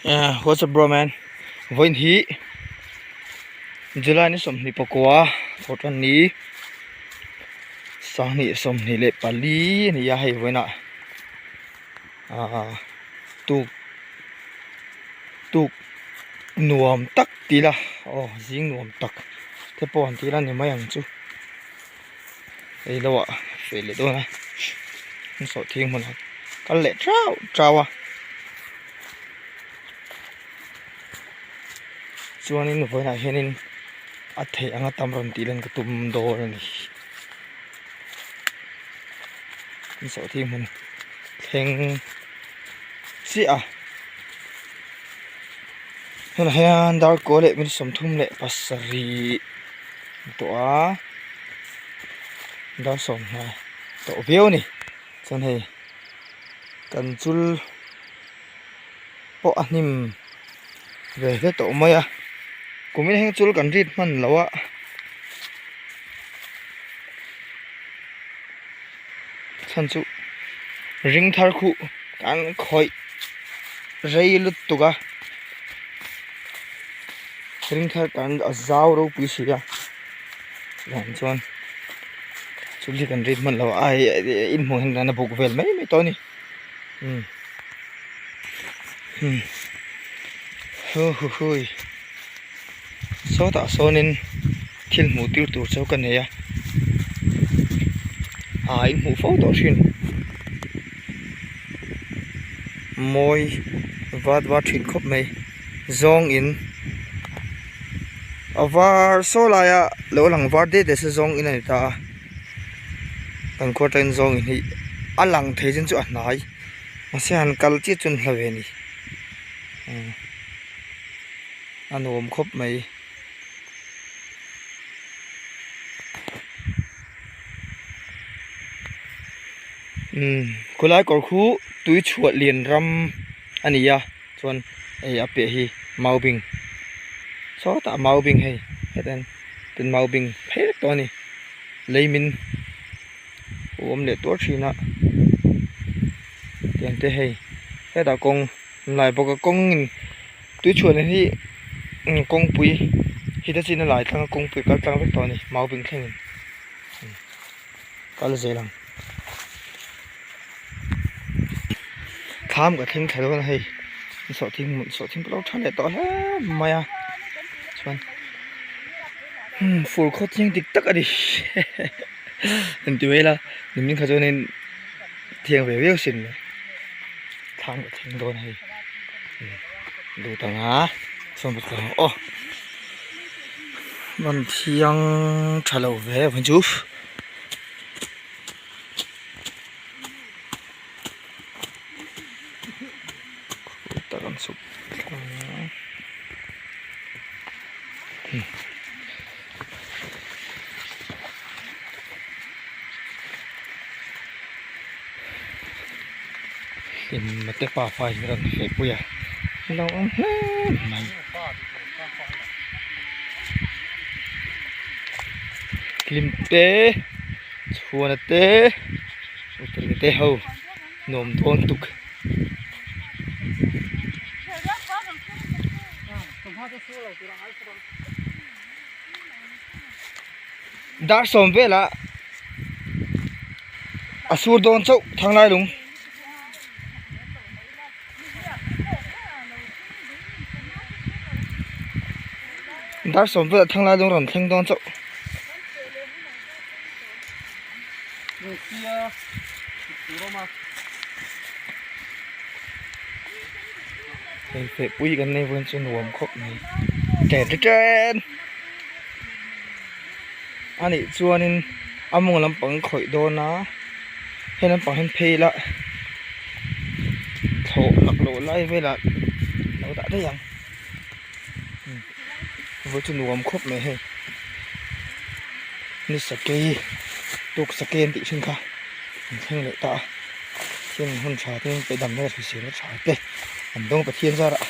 What's up bro man vawiin hi July ni 24 thawhtan ni 2024 a ni a hei vawiinah ah tuk tuk nuam tak ti ila aw zing nuam tak te pawh an ti ila ni mai ang chu hei lo ah feh leh dawn a an sawh thing hmunah kal leh thau thau a chuanin vawiinah hianin a theih anga tam rawn tih lan ka tum dawn a ni an sawh thing hmun thleng chiah a tunah hian darkaw leh minute 37. Tawh a dar sawmhna tawh viau a ni chuan hei kan chul pawh a hnim ve hle tawh mai a kumin heng chul kan rit hman lo a chhan chu ring thar khuh kan khawih rei lutuk a. Ring thar kan a zau ropui si a vang chuan chu hi kan rit hman lo a ai in hmuh hian a buk vel mai mai tawh a ni umm umm hu hu hui sawtah sawnin thil hmuh tir tur chu ka nei a ah in hmuh fo tawh thin mawi vat vat thin khawp mai. Zawng in a var saw laia lo lang var det det se zawng in a ni ta a kan khua atangin zawng in hi a lang thei chin chu a hnai mahse han kal chiah chu an hla ve a ni a nuam khawp mai. Umm khawlai kawr khu tui chhuah lian ram a ni a. Chuan hei a piah hi maubing sawtah maubing hei hetah hian tin maubing phei vek tawh a ni lei min a awm leh tuar thin a tiang te hei hetah kawng an lai bawk a kawng in tui chhuah na hi kawngpui heta chin a lai tlang a kawngpui kal tlang vek tawh a ni maubing thlengin kal zel ang. Thlam ka thleng thla dawn a hei sawhthing hmun sawhthing pawh a lo tha leh tawh hle mai a chuan umm fur khaw chiang dik tak a ni engti mai ila nimin kha chuanin thiang ve viau sin le thlam ka thleng dawn a hei lut ang a chuan aw hman thiang tha lo ve ang chu. Hlimna te pa fa in rawn hleh pui a lo awm hle mai. Hlim te chhuana te utri te ho nuam dawn tuk. Dar sawm velah a sur dawn chauh thanglai lung. Dar sawm velah thanglai lung rawn thleng dawn chauh. Hei feh pui kan nei vawiin chu nuam khawp mai ṭet ṭet a nih chuanin a mawng lampang khawih dawn a hei lampang hian phei ila thlawh lak loh lai velah lo dah daih ang vawiin chu nuam khawp mai hei ni sakei tuk sakei an tih thin kha an thleng leh ta a thil hun tha te pe dam na hrisel na tha te an dawng Pathian zarah a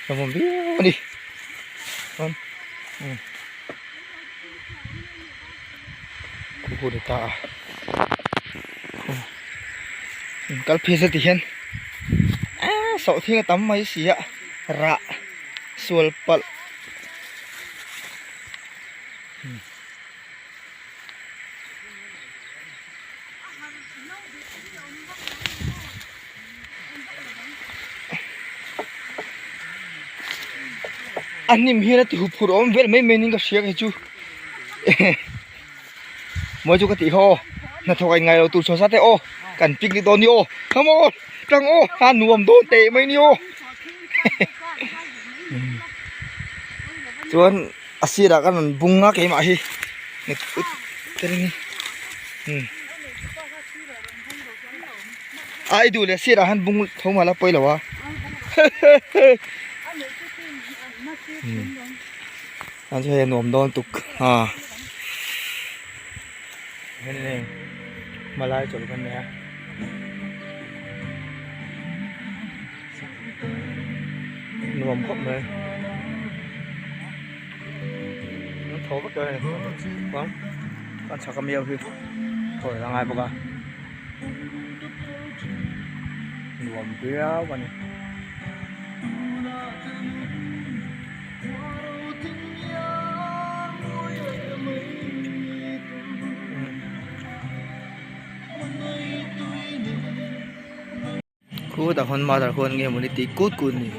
lawmawm viau a ni chuan umm khu khu ni ta a kal phei se ti hian aaa sawhthing a tam mai si a. Rah sual palh. A hnim hian a ti hup phur awm vel mai mai niin ka hria kei chu mawi chu ka tih kha aw hnathawk a inngai lo tur chhuah zat e aw kan picnic dawn ni aw come on tang aw a nuam dawn teh mai ni aw chuan a sirah kan rawn bung a keimah hi A i duh leh sirah han bung tho mah la pawi lo a an chu hei a nuam dawn tuk a hianin hei hmalai chawlh kan nei a. Nuam khawp mai an tho vek a hei chuan an chhak ami ho hi thawi a ngai bawk a nuam viau a ni. Khutah khawn mother khuan nge mawni tih kut kut ni.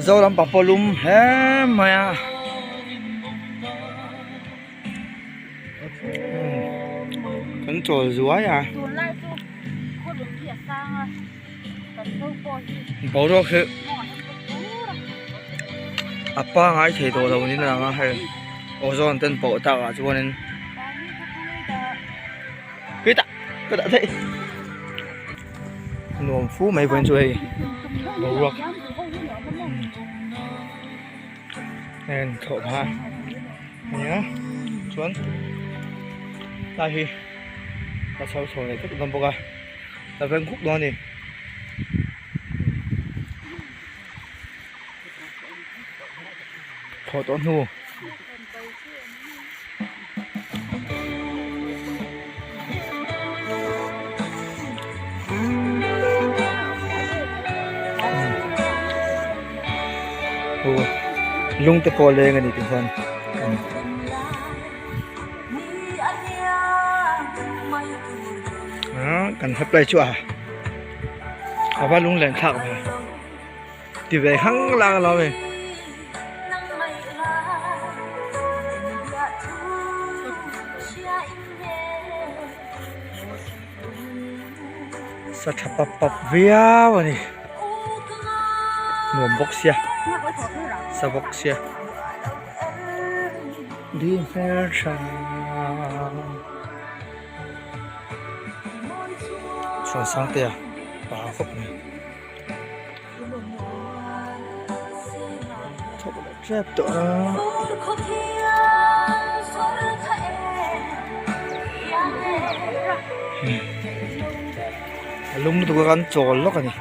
Zoram pangpar lum hle mai a. Kan chawl zuai a. Tunlai chu khawlum hi a sang a, kan zo pawh hi Boruak hi a pangai thei tawh lo niin a lang a hei ozone ten pawh takah chuanin khitah ka dah theih nuam fu mai vawiin chu hei boruak. Heng thlawh hma a nia chuan lai hi a chho chho leh vek dawn bawk a a veng khuk dawn a ni. Thlawh tawh hnu. Lung te pawh a leng a ni tih chuan kan hlep lai chu a a va lung len thlak ve. Ti ve hang lang lo hei. Sa tha pap pap viau a ni. Nuam bawk sia. Sa bawk sia. Di hmel tha. Chhuan sang te a pa khawp mai. Thawk leh tep tawh a. A lum lutuk a kan chawl lawk a ni.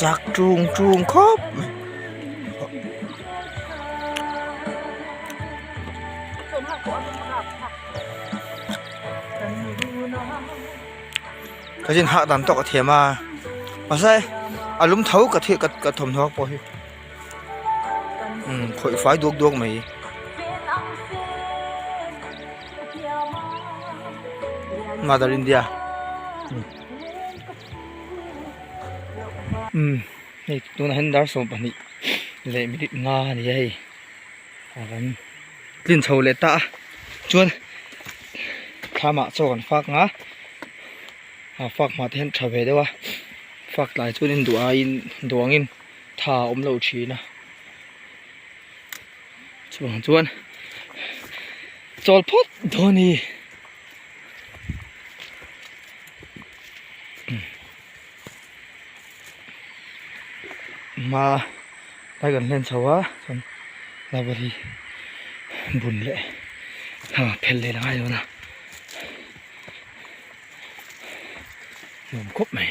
Chak tung tung khawp mai. Ka zin hah dan tawk a thiam a mahse a lum tho ka thih ka thawmhnaw pawh hi umm khawih fai duak duak mai. Mother India umm hei tunah hian dar 12 leh minute nga a ni a hei. A kan tlin chho leh ta a chuan thlamah chaw kan fak ang a a fak hma te hian tha ve deuh a fak tlai chuan in duh aiin duangin tha a awm lo thin a chuvang chuan chawl phawt dawn a ni. Hma lai kan hlen chho a chuan library bun leh ha phel leh la ngai dawn a. Nuam khawp mai.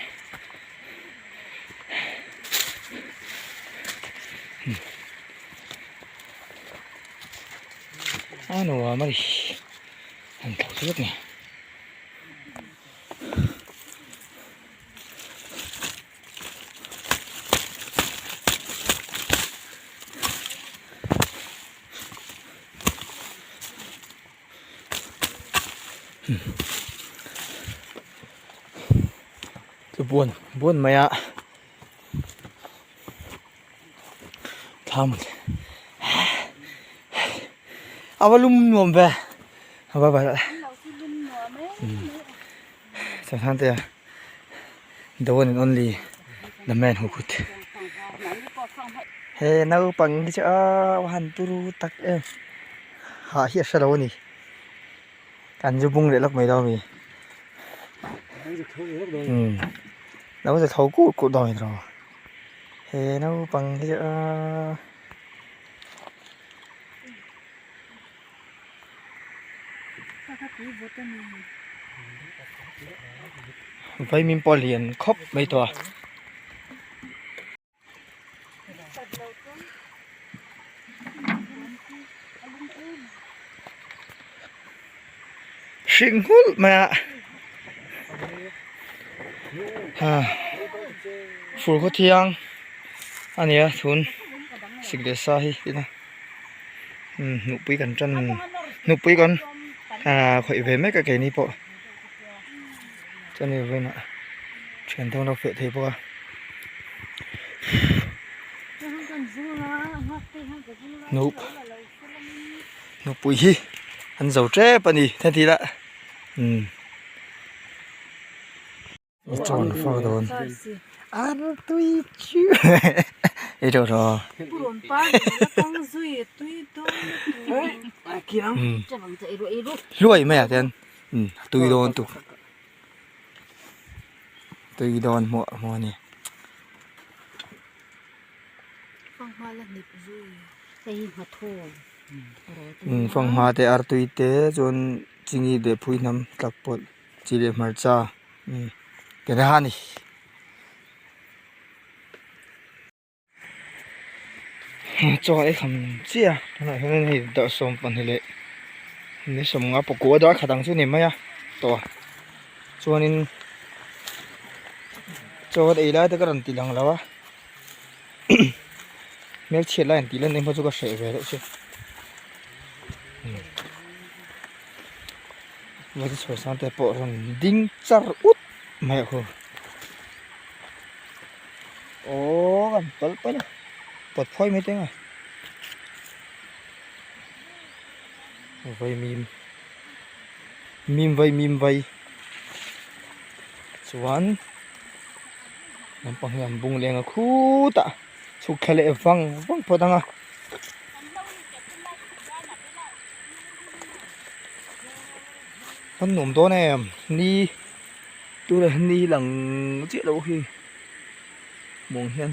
A nuam a ni. Han tho zet ni. Chu buan buan mai a thlam a va lum nuam ve a va va Changthang te the one and only the man who could he naupang hi chu a han turu tak em hah hi a hre lo a ni kan zu bung leh lawk mai dawn a mi umm lo za tho kur kur dawn a ni tawh he naupang hi chu a. Vaimim pawh a lian khawp mai tawh a. Hring nghulh mai a ha fur khaw thiang a ni a chhun sik leh sa hi tina. Umm hnupui kan tan hnupui kan ahh khawih ve mek a keini pawh chuan vawiinah thian te an lo feh thei bawk a. Hnup hnupui hi an zo tep a ni heti lah umm. I chawn fak dawn an tui chu i tawh tawh hluai mai ah hian tui dawn tuk tui dawn hmuah hmuah a ni. Fanghma te artui te chuan chini leh phuihnam tlak pawlh. Chi leh hmarcha te kha a ni. Chaw ei kham chiah a tunah hian hei dar 12 leh ni 50 pakua dar khat ang chu a ni mai a tawh a chuanin chaw ei lai te ka rawn ti lang lo a hmelchhiat lai an tih lan em pawh chu ka hreh ve deuh chu. Vawi chhuah sang te pawh rawn ding char ut mai a khu aww kan pal pal a pawt phawi mai teng a vaimim mim vai mim vai chuan naupang hi an bung leng a khutah chhuk thla leh vang vang phawt ang a. Kan nuam dawn em ni tunah hian ni lang chiah loh hi muang hian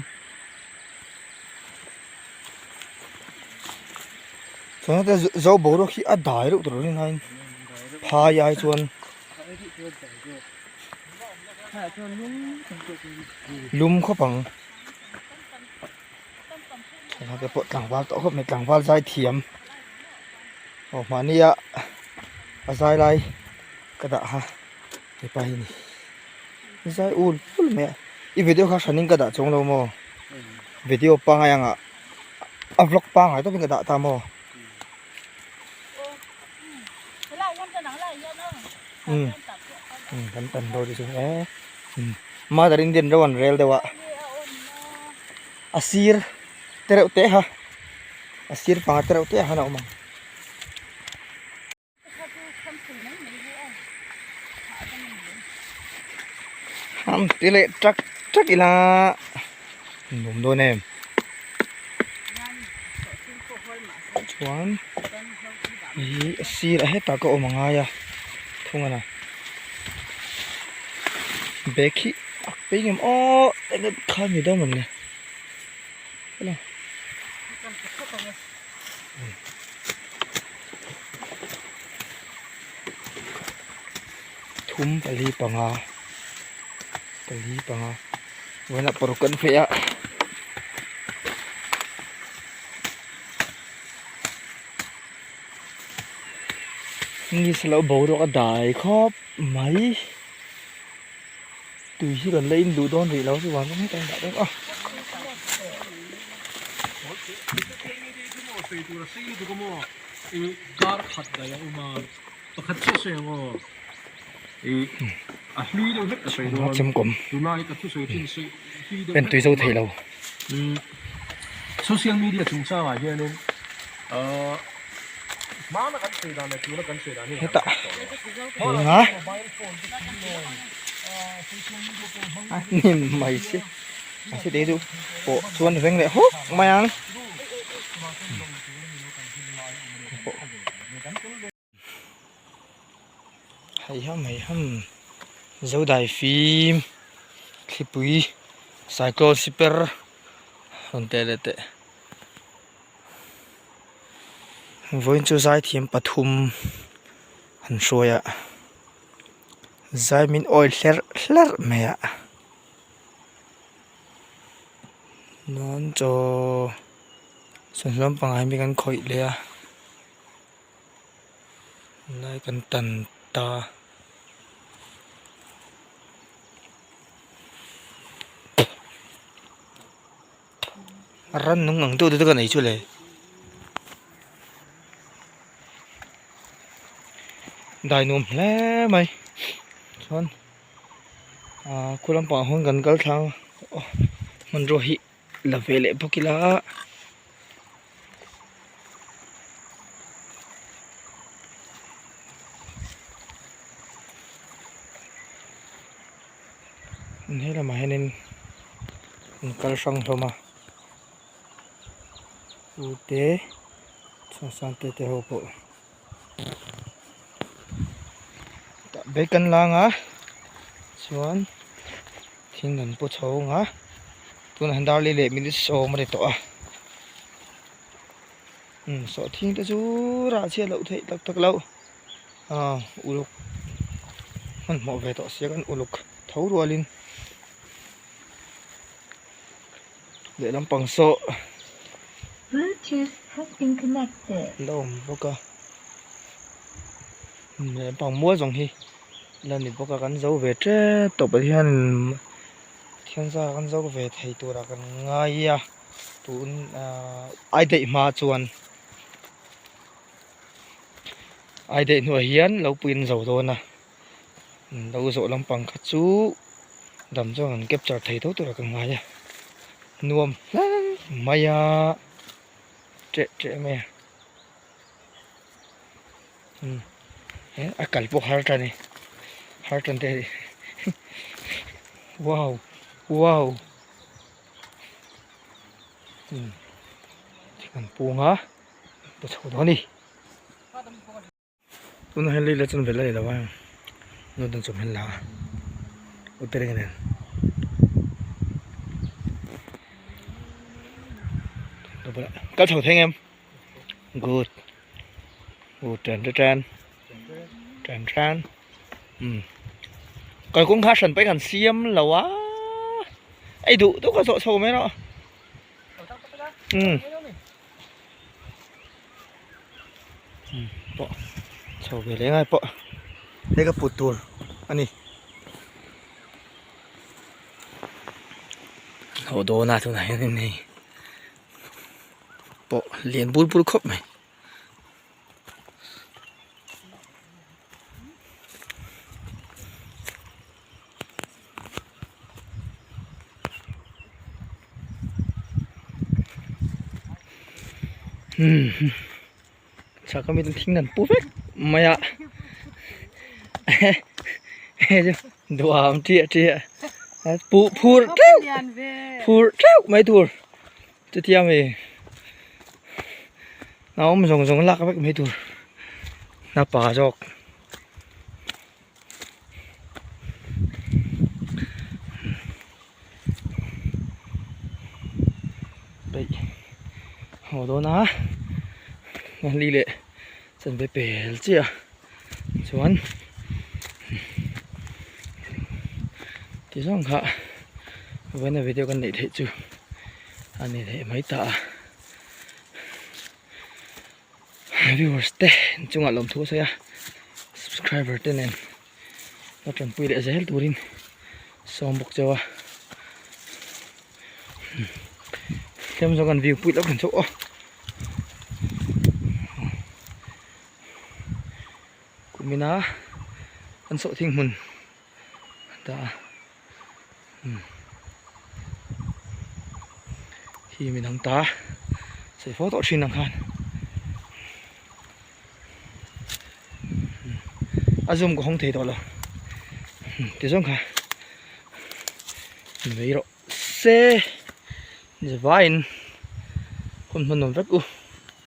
chuan heta zo boruak hi a dai reuh tur rin aiin phai ai chuan lum khawp ang. Thlalak te pawh tlangval tawh khawp mai tlangval zai thiam aw mahnia a zai lai ka dah kha hepa hi ni zai ul ul mai a i video kha hranin ka dah chuang lo maw video pangai anga a vlog pangai tawpin ka dah ta maw um um kan tan dawn chu e mother indian ro an rel deuh a. A sir te reuh te kha a sir panga te reuh te ah khan a awm ang. Ham ti leh tak tak ila nuam dawn em chuan ih a sirah hetah ka awm angai a thung a bag hi. A pei ngem aw eng nge kha ni dawn mawni le thum pali panga. Pali panga vawiinah paruk kan hmeh a. Ni sa loh boruak a dai khawp mai tui hi kan la in duh dawn rih lo chuvang chuan hetah hian dah dawn a. En tui zo thei lo. Social media chungchangah hianin hmana kan sawi dan leh tuna kan sawi dan hi Hetah eng a a hnim mai si a si te chu pawh chuan veng leh hawk mai ang. Heiham heiham zodai fim thlipui cyclone siper rawn teh leh teh vawiin chu zaithiam pathum an hruai a zai min awi hlerh hlerh mai a chuan chaw chawhnu lampangah hian mi kan khawih leh a. Lai kan tan ta. Ran nung ang deuh te ka nei chu le. Dai nuam hle mai chuan ah khu lampangah hawn kan kal thlang a hmanrua hi la ve leh bawk ila. He lamah hianin an kal hrang hlawm a u te chhuansangte te ho pawh tah bag an lang a chuan thing an pu chho ang a tunah hian darli leh minute sawm a ni tawh a umm sawhthing te chu rah chhiat loh theih tak tak loh ah uluk hmanhmawh ve tawh sia kan uluk tho rualin lehlam pang saw Bluetooth has been connected. La awm bawk a lehlam pang mual zawng hi la ni bawk a kan zo ve tep tawp ah hian thianza kan zo ve thei turah kan ngai a tun ah ai daih hma chuan ai daih hnuah hian lo puiin zo dawn a lo zawh lampang kha chu dam chuan kan capture thei tho turah kan ngai a nuam hle mai a ṭeh ṭeh mai a umm a kal pawh har tan e har tan te wow wow umm kan pung a pa chho dawn a ni tunah hian lei la chuan vel a ni lo a nu dan chawm hian la a u te reng nen kal chho thei ang em good good tan tan tan tan umm kalkawng kha hran pawhin an siam lo a ei duh duh ka zawh chho mai rawh umm. Pawh chho ve leh ngai pawh hei ka put tur a ni hlauh dawn a tunah hian hei pawh lian bur bur khawp mai. Chhak ami thing an pu vek mai a hei chu duham chiah chiah pu phur teuh phur teuh mai tur chutia mi a awm zawng zawng lak vek mai tur hnapa zawk. Peih haw dawn a li leh chanve pel chiah chuan Ti zawng kha vawiina video kan neih theih chu a ni leh mai ta a. Viewers te chungah lawmthu a sawi a, subscriber te nen la tanpui leh zel turin sawm bawk cheu a. Tlem zawng kan view pui loh kan chu aw. Kumina kan sawhthing hmun ta a hi mi dang ta sawi fo tawh thin ang khan a zoom ka hawng thei tawh lo ti zawng kha ni mai rawh se ni vaiin hun hman nuam vek u.